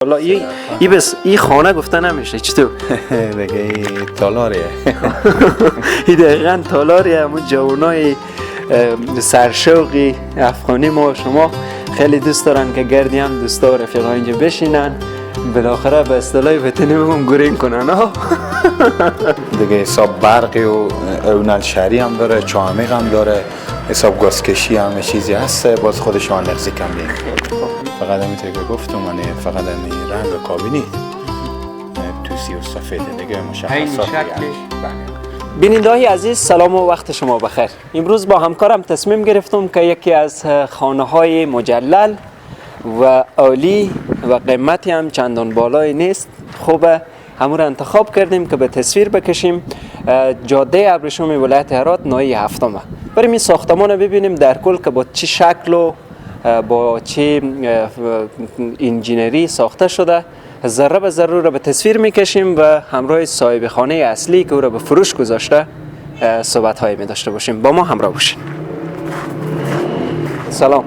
حالا ای بس ای خانه گفته نمیشه چطور؟ دیگه ای تالاریه. ای دقیقا تالاریه. همون جوانای سرشوقی افغانی ما و شما خیلی دوست دارن که گردی هم دوستا و رفیقا اینجا بشینن، بالاخره به اصطلاح وطنی بگم گرین کنن ها. دیگه حساب برقی و اونال شهری هم داره، چامیق هم داره، حساب گازکشی همه چیزی هست، باز خودشان نقضی کم بیم. فقط همینطور که گفتم، من فقط همین رنگ کابینی توسی و سفید دیگه مشخصات. بیننده‌های عزیز سلام و وقت شما بخیر. امروز با همکارم تصمیم گرفتم که یکی از خانه های مجلل و عالی و قیمتی هم چندان بالای نیست، خوبه، همون را انتخاب کردیم که به تصویر بکشیم. جاده ابریشم ولایت هرات ناحیه هفتمه. بریم این ساختمان رو ببینیم در کل که با چه شکل و با چه انجینری ساخته شده. ذره به ذره را به تصویر میکشیم و همراه صاحب خانه اصلی که او را به فروش گذاشته صحبت هایی می داشته باشیم. با ما همراه باشین. سلام،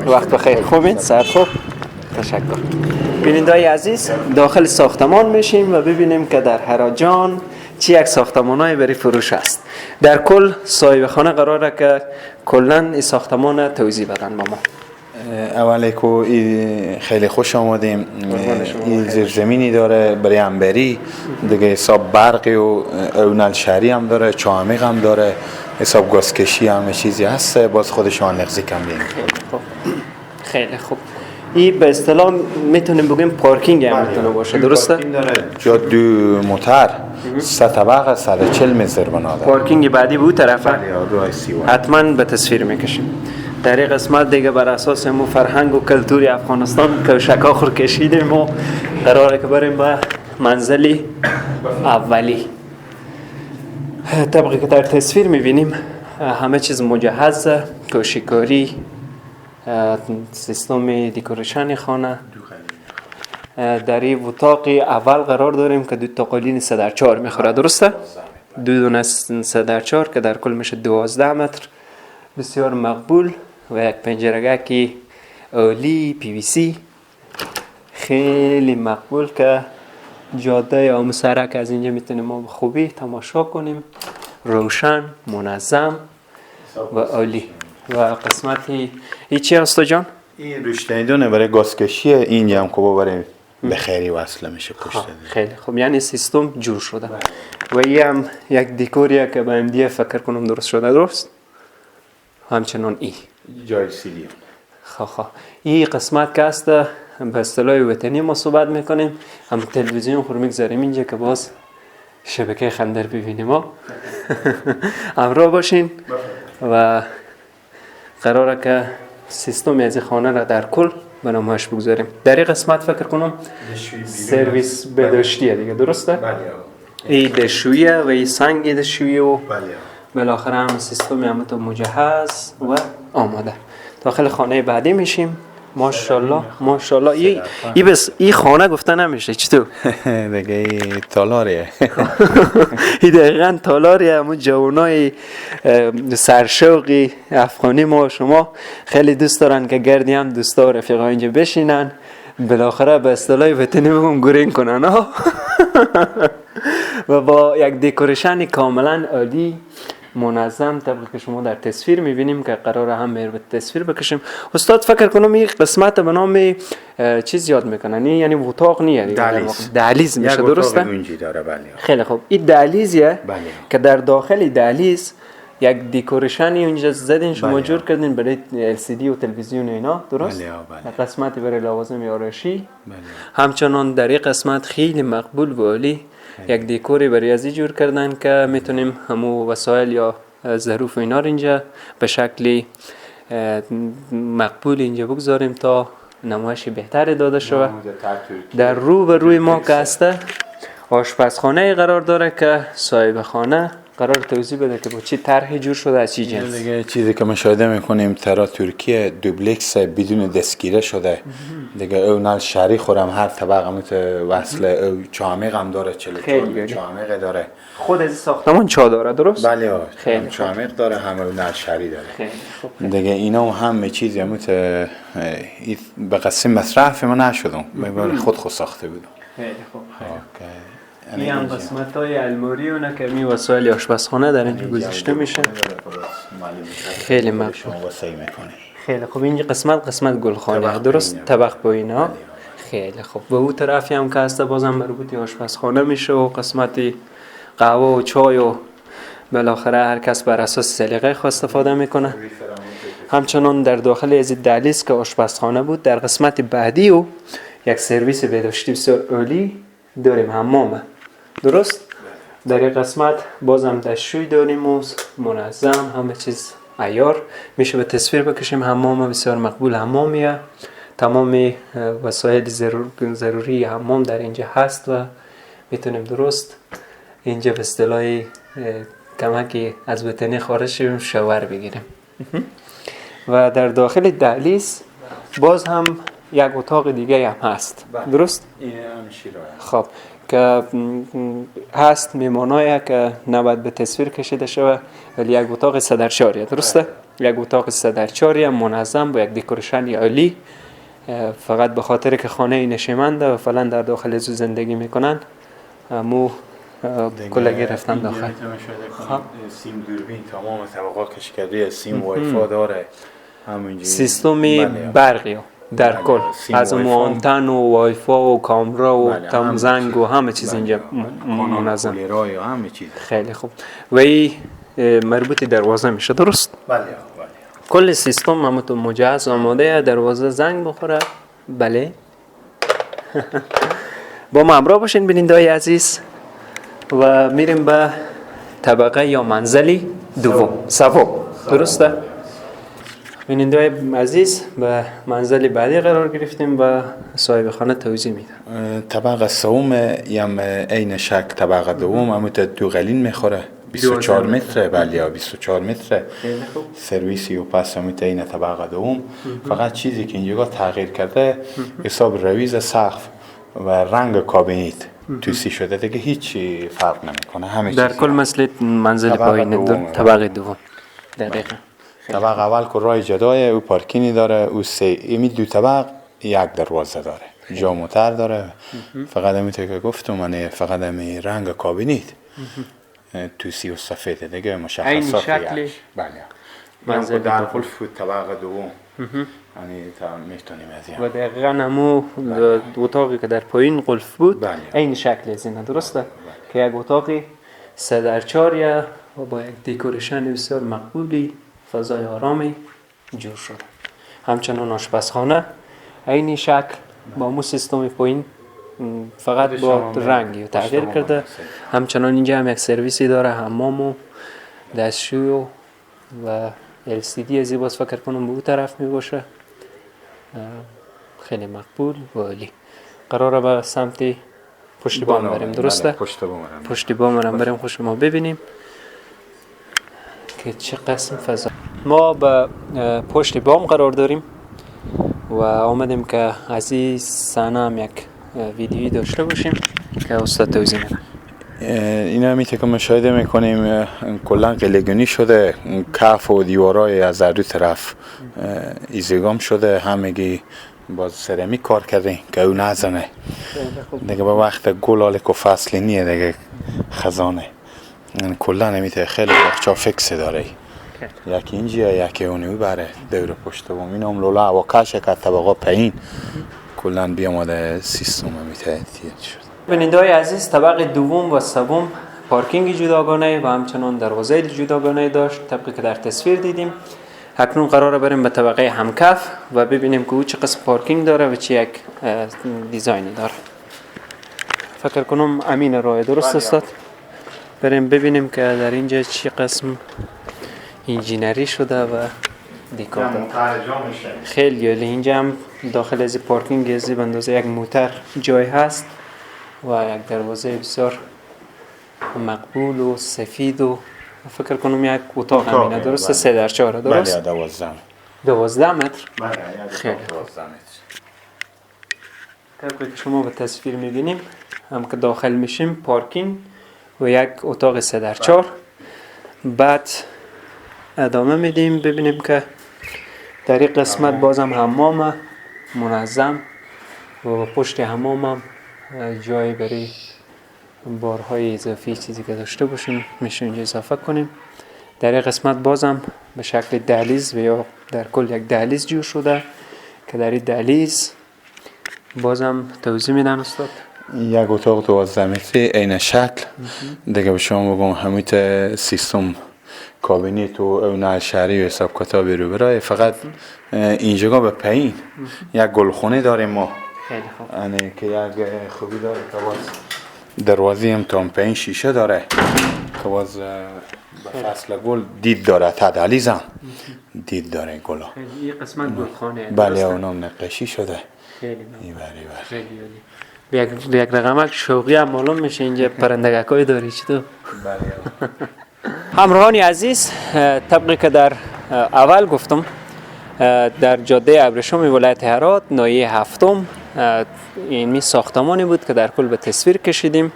وقت بخیر. خوبین؟ ساعت خوب؟ تشکر. بیننده‌های عزیز داخل ساختمان میشیم و ببینیم که در هراجان چی یک ساختمان‌های برای فروش است. در کل صاحب خانه قراره که کلاً این ساختمان توضیح بدن با ما. اول که خیلی خوش آمدیم. این زیرزمینی داره برای انبری، دیگه حساب برقی و اونال شهری هم داره، چامیق هم داره، حساب گازکشی همه چیزی هست، باز خودشان نقضی کم بیم. خیلی خوب. این به اصطلاح میتونیم بگیم پارکینگ هم میتونه باشه، درسته؟ پارکینگ داره، جا دو موتر، سه طبقه 140 متر بنا داره. پارکینگ بعدی به اون طرفه؟ حتما به تصویر میکشیم. در این قسمت دیگه بر اساس مو فرهنگ و کلتوری افغانستان که شکاخر کشیدیم و قراره که بریم به منزلی اولی. طبقی که در تصویر میبینیم همه چیز مجهز، کاشیکاری، سیستم decoration خانه. در این اتاق اول قرار داریم که دو تا قالین 3x4 میخوره، درسته؟ دو دونه 3x4 که در کل میشه 12 متر. بسیار مقبول و یک پنجره که عالی PVC خیلی مقبول که جاده آمو سرک از اینجا میتونیم ما به خوبی تماشا کنیم. روشن، منظم و عالی. و قسمت ای چی هست جان؟ این روشنیدونه برای گازکشیه، اینجا هم که برای به خیری وصله میشه پشت. خیلی خب، یعنی سیستم جور شده. و این هم یک دیکوریه که با MDF فکر کنم درست شده، درست؟ همچنان ای جای سیلی. خب این قسمت که هست به اصطلاح وطنی ما صحبت میکنیم، هم تلویزیون خور میگذاریم اینجا که باز شبکه خندر ببینیم ما. همراه باشین و قراره که سیستم از خانه را در کل به نمایش بگذاریم. در این قسمت فکر کنم سرویس بهداشتیه دیگه، درسته؟ بله. این دشویه و این سنگ دشویه و بالاخره هم سیستم هم تو مجهز و آماده. داخل خانه بعدی میشیم. ماشاءالله ماشاءالله. ای بس ای خانه گفته نمیشه چطور؟ دیگه ای تالاریه. ای دقیقا تالاریه. همون جوانای سرشوقی افغانی ما و شما خیلی دوست دارن که گردی هم دوستا و رفیقا اینجا بشینن، بالاخره به اصطلاح وطنی بگم گرین کنن ها. و با یک decoration کاملا عالی منظم طبقی که شما در تصویر میبینیم که قراره هم به تصویر بکشیم. استاد فکر کنم این قسمت به نام چیز یاد میکنن، یعنی اتاق نیه، دهلیز. دهلیز میشه، درسته؟ داره، بله. خیلی خوب. این دهلیزیه بله. که در داخل دهلیز یک decoration ی اونجا زدین شما، بله. جور کردین برای LCD و تلویزیون و اینا، درست؟ بله بله. قسمتی برای لوازم آرایشی. بله. همچنان در این قسمت خیلی مقبول و عالی یک دیکوری برای ازی جور کردن که میتونیم همو وسایل یا ظروف اینا رو اینجا به شکلی مقبول اینجا بگذاریم تا نمایش بهتری داده شود. در رو به روی ما که هسته آشپزخانه قرار داره که صاحب خانه قرار توضیح بده که با چی طرح جور شده، از چی جنس. دیگه چیزی که مشاهده میکنیم طرح ترکیه دوبلکس بدون دستگیره شده. دیگه او نل شهری خورم هر طبقه هم وصله، او چامیق هم داره، 44 چامیق داره. خود از ساختمان چا داره درست؟ بله خیلی چامیق داره، هم او نل شهری داره. خیلی خوب. دیگه اینا هم چیزی هم به قسم مصرف ما نشدم، خود خود ساخته بودم. خیلی خوب. این هم قسمت های الموری و کمی وسایل آشپزخانه در اینجا گذاشته میشه. خیلی مقبول. خیلی خوب. این قسمت گلخانه درست، طبق با اینا. خیلی خوب. و او طرفی هم که هست بازم مربوط آشپزخانه میشه و قسمت قهوه و چای و بالاخره هر کس بر اساس سلیقه خود استفاده میکنه. همچنان در داخل از دهلیز که آشپزخانه بود، در قسمت بعدی و یک سرویس بهداشتی بسیار عالی داریم، حمامه درست. در این قسمت بازم دستشویی داریم و منظم، همه چیز عیار میشه به تصویر بکشیم. حمام بسیار مقبول حمامیه، تمام وسایل ضروری حمام در اینجا هست و میتونیم درست اینجا به اصطلاح کمکی از وطنی خارج شویم، شاور بگیریم. و در داخل دهلیز باز هم یک اتاق دیگه هم هست درست؟ خب که هست میمانایی که نباید به تصویر کشیده شوه، ولی یک اتاق 3 در 4 درسته؟ یک اتاق 3 در 4 منظم با یک decoration عالی، فقط به خاطر که خانه نشیمنده و فعلا در داخل ازو زندگی میکنن مو کلگی رفتن داخل. خب سیم دوربین تمام طبقات کش کرده، سیم وای فای داره، سیستم برقی در کل از آنتن و وایفا و کامرا و تام زنگ و همه چیز اینجا منظم، همه چیز. خیلی خوب. و این مربوط دروازه میشه درست؟ بله بله. کل سیستم هم تو مجهز آماده، دروازه زنگ بخوره. بله. با ما همراه باشین بیننده‌های عزیز و میریم به طبقه یا منزلی دوم، سوم درسته؟ بیننده عزیز به منزل بعدی قرار گرفتیم و صاحب خانه توضیح میده. طبقه سوم یم عین شک طبقه دوم هم دو قلین میخوره، 24 متر. بله 24 متر سرویسی و پس هم عین طبقه دوم. فقط چیزی که اینجا تغییر کرده حساب رویز سقف و رنگ کابینیت توسی شده، دیگه هیچ فرق نمیکنه، همه در کل مثل منزل پایین طبقه دوم. دقیقاً. طبق اول که راه جدایه، او پارکینی داره، او سه ایمی دو طبق یک دروازه داره، جا موتر داره. فقط همی که گفتم من فقط همی رنگ کابینیت توسی و سفید دیگه مشخصات شکلی. بله. منزل در قلف طبق دوم یعنی میتونیم از و دقیقا همو اتاقی که در پایین قلف بود عین شکل از اینه درسته؟ که یک اتاقی 3 در 4 و با یک decoration بسیار مقبولی، فضای آرامی جور شده. همچنان آشپزخانه عین شکل با مو سیستم پایین، فقط با رنگ تغییر کرده. همچنان اینجا هم یک سرویسی داره، حمام و دستشوی و LCD از باز فکر کنم به او طرف می باشه. خیلی مقبول و عالی. قراره به سمت پشت بام بریم درسته؟ پشت بام پشت بام بریم. خوش ما ببینیم که چه قسم فضا. ما به پشت بام قرار داریم و آمدیم که از این صحنه هم یک ویدیویی داشته باشیم که استاد توضیح میده. اینا همی که مشاهده میکنیم کلا قلگونی شده، کف و دیوارای از هر دو طرف ایزگام شده، همگی باز سرامیک کار کردیم که او نزنه دیگه. به وقت گل حال که فصلی نیه دیگه، خزانه. کلا نمیته خیلی بخچا فکس داره، یکی اینجا یکی اونی بره دور پشت بوم. این هم لوله هواکش که طبقه پایین کلا بیامده سیستم میته شد. بیننده های عزیز، طبق دوم و سوم پارکینگ جداگانه و همچنان دروازه جداگانه داشت طبقی که در تصویر دیدیم. اکنون قراره بریم به طبقه همکف و ببینیم که او چه قسم پارکینگ داره و چه یک design ی داره. فکر کنم امین راه درست استاد. بریم ببینیم که در اینجا چه قسم انجینری شده و دیکور داره. خیلی عالی. اینجا هم داخل از پارکینگ از به اندازه یک موتر جای هست و یک دروازه بسیار مقبول و سفید و فکر کنم یک اتاق همینه، درسته؟ 3 در 4 درست؟ بله 12 12 متر. بله خیلی 12 متر. طبقی که شما به تصویر میبینیم هم که داخل میشیم پارکینگ و یک اتاق 3 در 4. بعد ادامه میدیم ببینیم که در این قسمت بازم حمام منظم و پشت حمام هم جای برای بارهای اضافی چیزی که داشته باشیم میشه اینجا اضافه کنیم. در این قسمت بازم به شکل دهلیز و یا در کل یک دهلیز جور شده که در این دهلیز بازم توضیح میدن استاد. یک اتاق 12 متری عین شکل دیگه به شما بگم همیت سیستم کابینت و اون شهری و حساب کتابی رو برای فقط اینجا به پایین یک گلخونه داریم ما. خیلی خوب. یعنی که یک خوبی داره که باز دروازه هم تا پایین شیشه داره که باز به فصل گل دید داره، تا دهلیز هم دید داره گلا. این قسمت گلخانه. بله اونم نقاشی شده. خیلی خیلی عالی. یک رقمک شوقی هم معلوم میشه اینجا پرندگکای داری چطور؟ بله. همراهان عزیز، طبقی که در اول گفتم در جاده ابریشم ولایت هرات ناحیه هفتم این ساختمانی بود که در کل به تصویر کشیدیم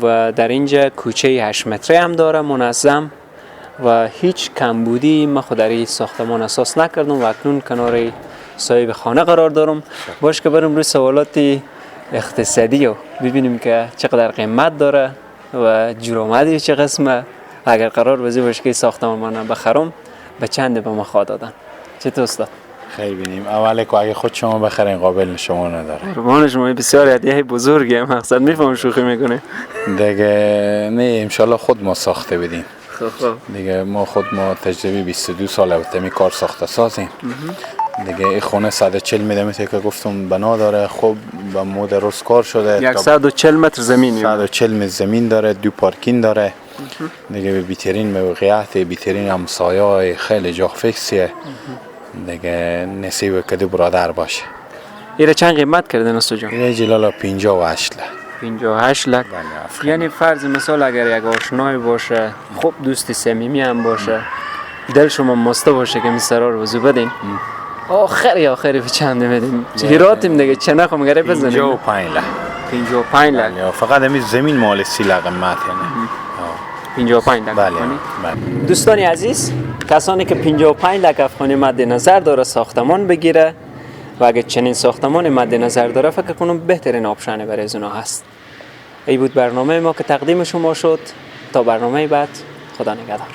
و در اینجا کوچه 8 متره هم داره منظم و هیچ کمبودی ما خود در این ساختمان اساس نکردم و اکنون کنار صاحب خانه قرار دارم. باش که برم روی سوالات اقتصادی رو ببینیم که چقدر قیمت داره و جور آمده چه قسمه. اگر قرار بزی باشه که ساختمان من بخرم به چند به ما خواه دادن. چطور استاد؟ خیلی بینیم. اوله که اگه خود شما بخرین قابل شما نداره. قربان شما، بسیار هدیه بزرگه، مقصد میفهم شوخی میکنه دیگه. نه انشالله خود ما ساخته بدیم. خب دیگه ما خود ما تجربه 22 ساله بودیم کار ساخته سازیم دیگه. این خونه 140 متر که گفتم بنا داره، خب با مود روز کار شده. 140 متر زمین، 140 متر زمین داره، 2 پارکینگ داره دیگه. به بیترین موقعیت، بیترین همسایه، خیلی جا فکسیه دیگه. نصیب که دو برادر باشه. ایره چند قیمت کردن استاد جان؟ ایره جلالا 58 لک. 58 لک. یعنی فرض مثال اگر یک آشنای باشه، خوب دوست صمیمی هم باشه، دل شما مسته باشه که می سرار وضو بدین، آخری آخری به چند میدیم؟ هراتیم دیگه چه نخوام گره بزنیم. 55 لک. 55 لک. فقط همین زمین مال 30 لک قیمت یعنی 55 لک. بله. دوستان عزیز، کسانی که 55 لک افغانی مد نظر داره ساختمان بگیره و اگه چنین ساختمان مد نظر داره فکر کنم بهترین option برای از اونها هست. ای بود برنامه ما که تقدیم شما شد. تا برنامه بعد، خدا نگهدار.